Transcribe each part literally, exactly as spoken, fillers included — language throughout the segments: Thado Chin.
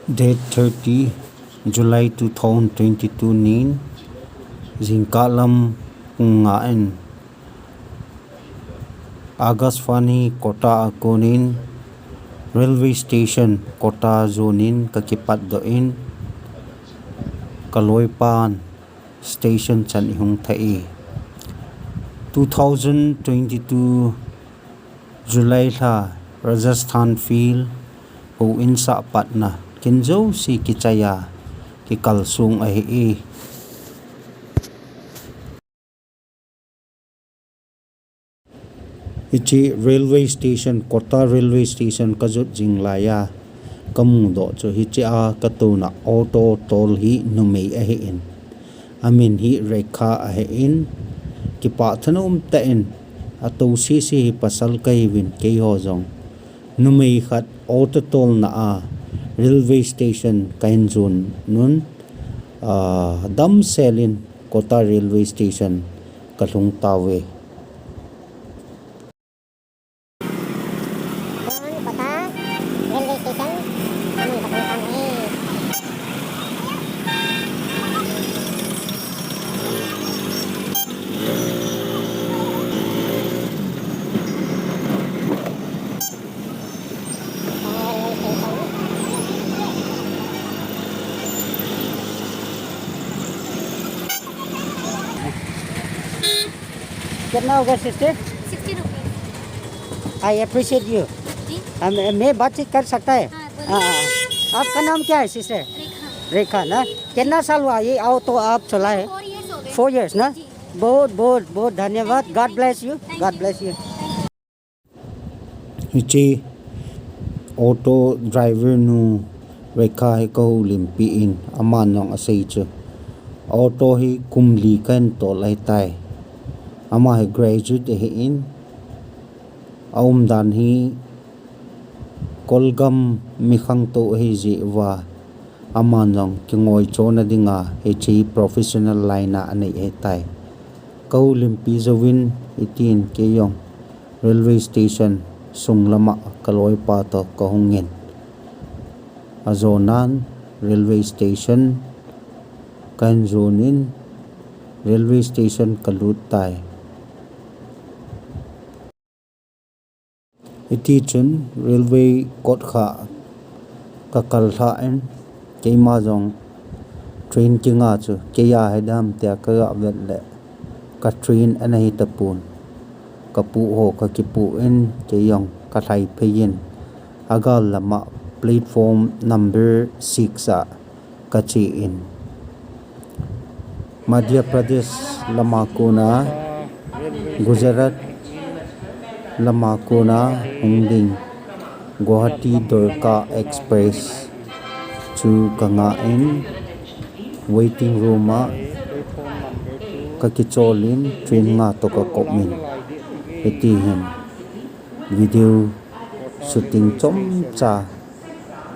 Date thirty July two thousand twenty-two nin, jingkah lam pung nga in Akashvani Kota a konin railway station Kota zonin ka kipatdoh in, ka loipan station chan i hung thei. Two thousand twenty-two July lha, Rajasthan field, houin sah patna, kin jouse kichai a, kikal sung ahi e. Hiche railway station, Kota railway station ka jot jing lai a, ka mudoh chu hiche a ka touna auto tol hi numei ahi in. Amin hi Rekha ahi in, kipah thanom tah in, ato sese hi pasal ka hiuvin keiho jong. Numei khat auto tolna a railway station ka hin jon un, ah, damsel in Kota railway station ka lhung tauve. Kota railway station, amun ka tung tang e. कितना होगा sister? Sixty rupees. I appreciate you. जी। हम, मैं बातचीत कर सकता है? हाँ, बोलिए। हाँ, हाँ। आपका नाम क्या है सिस्टर? रेखा। रेखा ना? कितना साल हुआ ये ऑटो आप चलाए? फोर इयर्स हो गए। फोर इयर्स ना? जी। बहुत, बहुत, बहुत धन्यवाद। Thank you, God bless you। Thank you। God bless you। Hiche auto driver nu Rekha hi ka houlimpi in, aman jong asei chu, auto hi kum li ka hin tol ahitai. Ama hi graduate ahi in, aumdan hi Kolgam mi khangtou ahi jeh uva, aman jong kingoichona dinga hiche professional line a anei ahitai. Ka houlimpi jouvin hitin kei jong railway station sung lama ka loipa toh ka hung in. Ajonan railway station ka hin jon in, railway station ka lut tai. Hiti chun railway kot kha ka kal lha in, keima jong train kinga chu kei a hidam tia ka ga vet le ka train ana hi tapon. Ka pu ho ka kipu in, kei jong ka lhai phei in, agal lama platform number six a ka che in. Madhya Pradesh lama kona, Gujarat lama kona hung ding Guwahati Dwarka Express chu ka nga in, waiting room a ka kichol in train nga toh ka kop in, hiti hin video shooting chomcha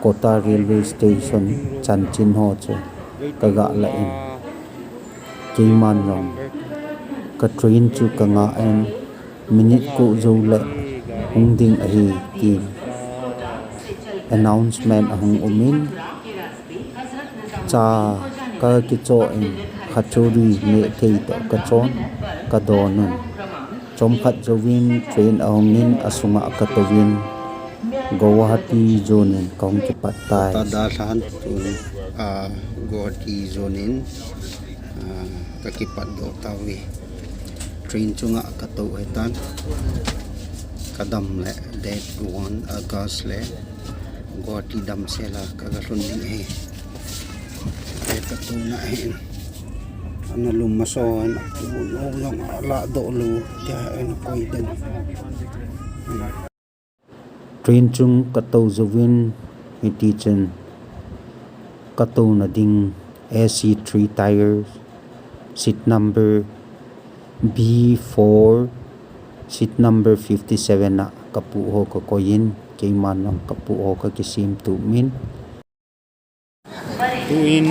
Kota railway station chanchin ho chu ka ga la in, keiman jong ka train chu ka nga in, minute ko jou le hung ding ahi tin announcement ahung um in, cha ka kicho in, kachori neh thei toh ka chon, ka don un. Chomkhat jouvin train ahung in, asunga ka touvin, Guwahati jonin kahung kipat tai. Kota dalhan tun, ah, Guwahati jonin, ah, ka kipatdoh tauve. Train chunga ka tou ahitan. Ka dam le date one August le Guwahati damsel a ka ga lhun ding ahi. Ka touna ahin. Ana lum maso in, apu lou jong ala doh lou, tia ana koi den. Train chung ka tou jouvin, hiti chun ka touna ding A C three tier, seat number B four, seat number fifty seven a ka pu ho ka koi in, keiman jong ka pu ho ka kisim tup in. Tuin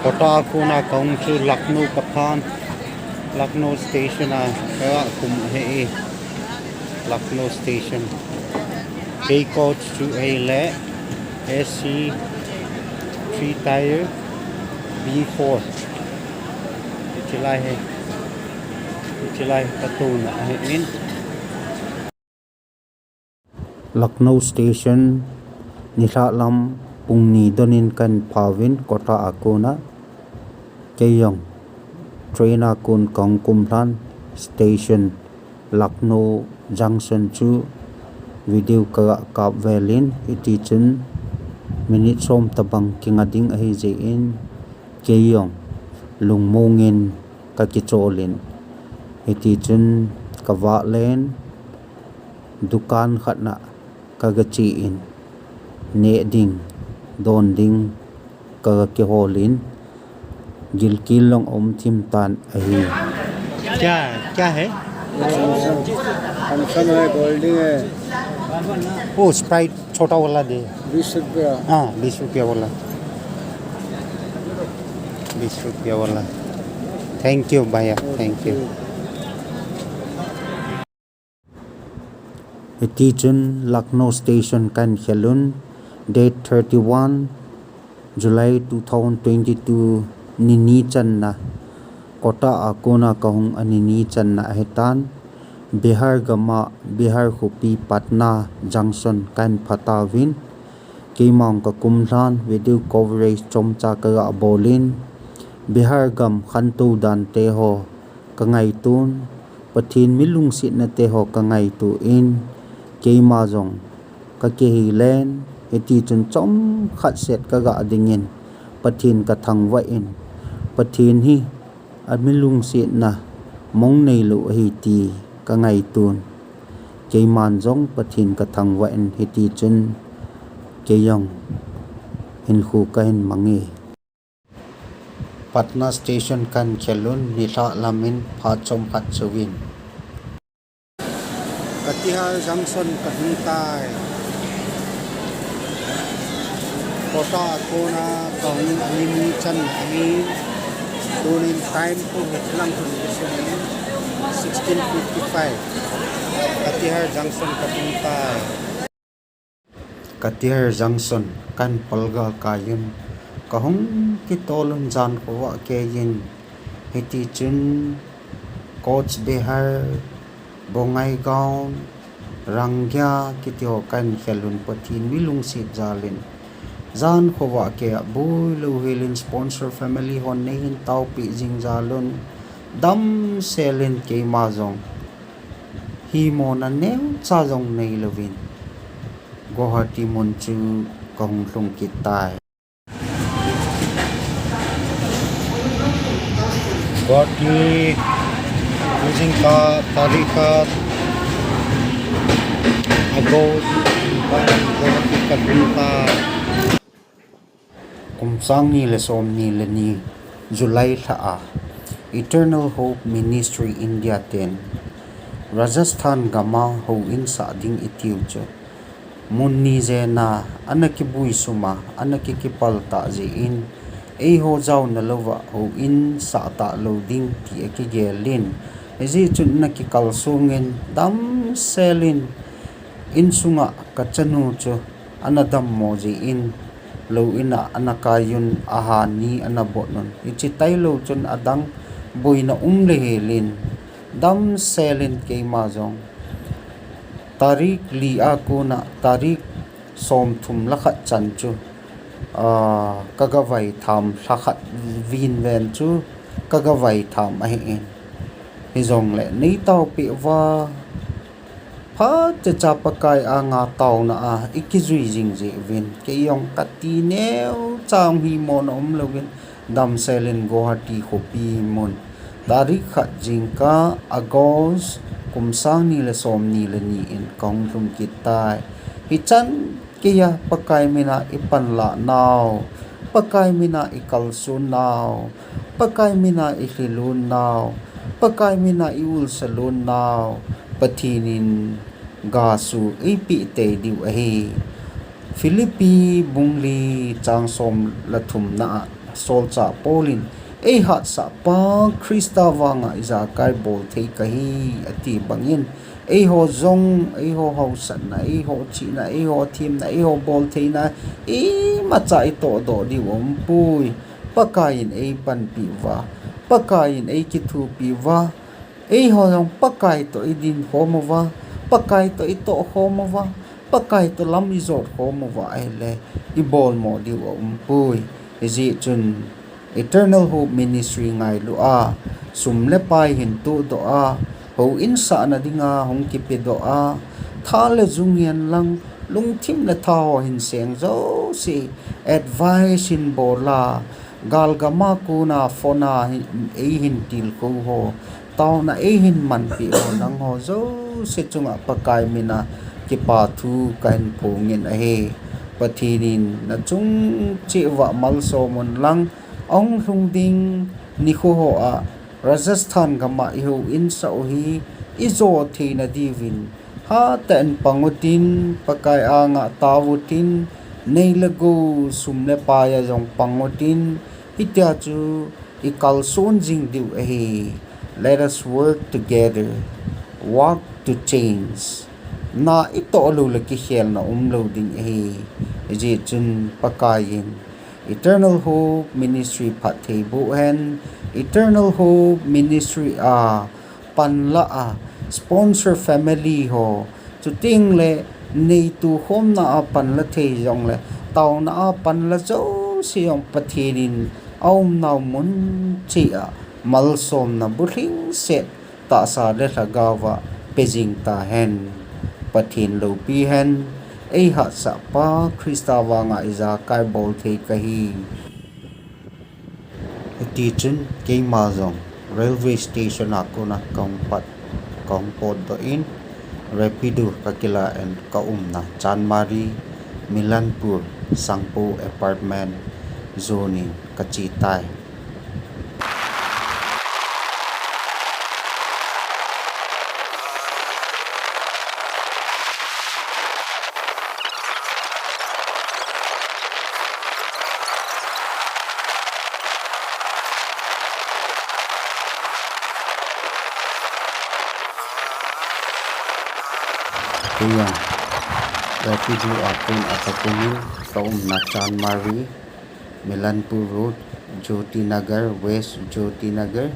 Kota a kona kahung chu Lucknow ka phan, Lucknow station a ka kum ahi e, Lucknow station. Kei coach chu ahile S C three tyre B four. Hiche lai hi. Hiche lai hi patuna ahin. Lucknow station nilhah lam pung ni donin kahin phauvin Kota a kona. Kei jong train a kon kahung kumlhan station Lucknow Junction chu video kaga kap velin, hiti chun minute som tobang kinga ding ahi jeh in, kei jong lungmong in kakicholin, hiti chun kavah len, dukan khat na kaga che in, neh ding, don ding, kaga kiholin, gilkel jong um thim tan ahi. क्या, क्या है? Thums up है, cold drink है। वो स्प्राइट छोटा वाला दे। बीस रुपया। हाँ, बीस रुपया वाला। बीस रुपया वाला। Thank you भैया, thank you। Hiti chun Lucknow station kahin khel un, date thirty-one July two thousand twenty-two, ni ni channa, Kota a kona kahung a ni ni channa ahitan, Bihar gam a, Bihar khopi Patna Junction kahin pha tauvin, keima jong kakumlhan video coverage chomcha kaga bolin, Bihar gam khantou dan te ho kangaiton, Pathen mi lungsetna te ho kangaito in, keima jong kakihei len, hiti chun chomkhat set kaga dingin, Pathen kathangvah in, Pathen hi ami lungsetna mong neilou ahi ti kangaiton. Keiman jong Pathen kathangvah in, hiti chun kei jong hinkho kahin mang e. Patna station kahin khel un, nilhah lam in phat chomkhat chouvin. Katihar Junction kalhung tai. Kota a kona kahung a ni ni channa ahi. Tunin time khu hung lang tun sixteen fifty-five. Katihar Junction kalhung tai. Katihar Junction kahin palgal kai un, kahung kitol un jan khovah kei in, hiti chun Cooch Behar, Bongaigaon, Rangaiah kiti ho kahin khel un, Pathen mi lungset jal in, jan khovah kei a boilou hel in sponsor family hon neihin taopeh jing jal un, damsel in keima jong himona neocha jong neilouvin, Guwahati mun chu kahung lhung kit tai. Guwahati, tujingkah tarik khat August, Guwahati kalhung tai. Kum sang ni le som ni le ni July lha a, Eternal Hope Ministry India ten Rajasthan gam a houin sah ding itiu chu mun ni jen a ana kibui sum a, ana kikipal tah jeh in, eiho jaona louva houin sah talou ding ti akigel in, hijeh chun ana kikalsong in, damsel in, insunga kachanu chu ana dammo jeh in, lou in a ana kai un, ahan ni ana bot un. Hiche tailou chun adang boina um le hel in, damsel in keima jong tarik li a kona tarik somthum le khat chan chu, ah, kaga vaitham, lha khat vin ven chu kaga vaitham ahi in. Hijongle neitaopeh uva, phatecha Pakai anga taona a ikijui jing jeh uvin, kei jong kati neocha himona umlouvin, damsel in Guwahati khopi mun, tarik khat jingkah August, kum sang ni le som ni le ni in kahung lhung kit tai. Hichan keiya Pakai mina ipanlah nau, Pakai mina ikalson nau, Pakai mina ilhilon nau, Pakai mina iulsalon nau, Pathen in gasu eipeh tei diu ahi. Philippi bung li chang som le thumna a solchah Paul in Eihatsahpa Christa vanga ijakai bolthei kahi, ati bangin, eiho jong, eiho haosatna, eiho chihna, eiho themna, eiho boltheina, imacha itohdoh diu aumpoi. Pakaiyin eipanpi uva, Pakaiyin eikithopi uva, eiho jong Pakai toh idin khom uva, Pakai toh itoh khom uva, Pakai toh lam ijot khom uva ahile, ibolmo diu aumpoi. Hijeh chun, Eternal Hope Ministry ngailu a, sum le pai hin tohdoh a, houin sahna dinga hung kipedoh a, tha le jung hihen lang, lungthim le tha ho hin seng jouse, advice hin bol a, galgam a kona phone a eihin tilkhou ho, taona eihin manpeh ho nangho jouse chunga Pakai mina kipa thu kahin phongin ahi. Pathen in nachung cheh uva malsom un lang, ahung lhung ding nikho ho a Rajasthan gam a ihouin sah u hi ijo theina diuvin hatah in pang utin, Pakai anga tao utin, nei le gou, sum le pai a jong pang utin, hitia chu ikalson jing diu ahi. Let us work together, work to change. Na itoh lou le kikhelna umlou ding ahi. Hijeh chun Pakaiyin Eternal Hope Ministry phattheiboh hen, Eternal Hope Ministry a panla a sponsor family ho, chuteng le neitu khomna a panla thei jongle, taona a panla jouse jong Pathen in aumnau mun cheh a malsomna bulhingset tahsa le lhagaova pejing tahen. Pathen loupi hen. Eihatsahpa Christa vanga ijakai bolthei kahi. Hitichun keima jong railway station a kona kahung pat, kahung potdoh in, Rapido kakilah in kaumna Chanmari, Milanpur, Sangpo apartment zone in kachetai. Keiya Rapido a kon a kapumin, kaumna Chanmari, Milanpur Road, Jyoti Nagar, West Jyoti Nagar,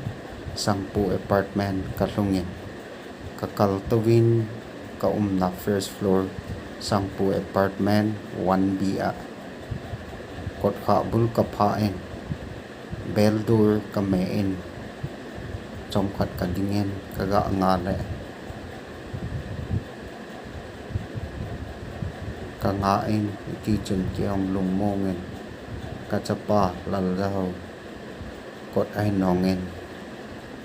Sangpo apartment kalhungin, kakaltouvin, kaumna first floor, Sangpo apartment one B a kotkhah bul kaphah in, bel dur kamen, chomkhat kadingin, kagah ngah le kangah in, hitichun kei jong lungmongin, kachapa Laljaho kot ahin ongin,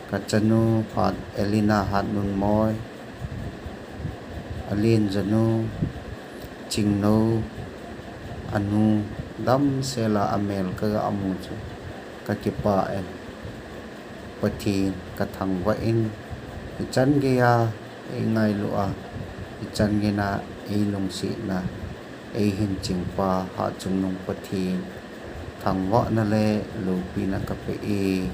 kachanu Hat, Elena Hatnunmoi, alen janu, Chingnou, anu, damsel a amel kagah mu chu kakipah in, Pathen kathangvah in, hichan geiya eingailu a, hichan geiya eilungsetna eihin chingpa Hatchungnung Pathen thangvahna le loupina kapeh e.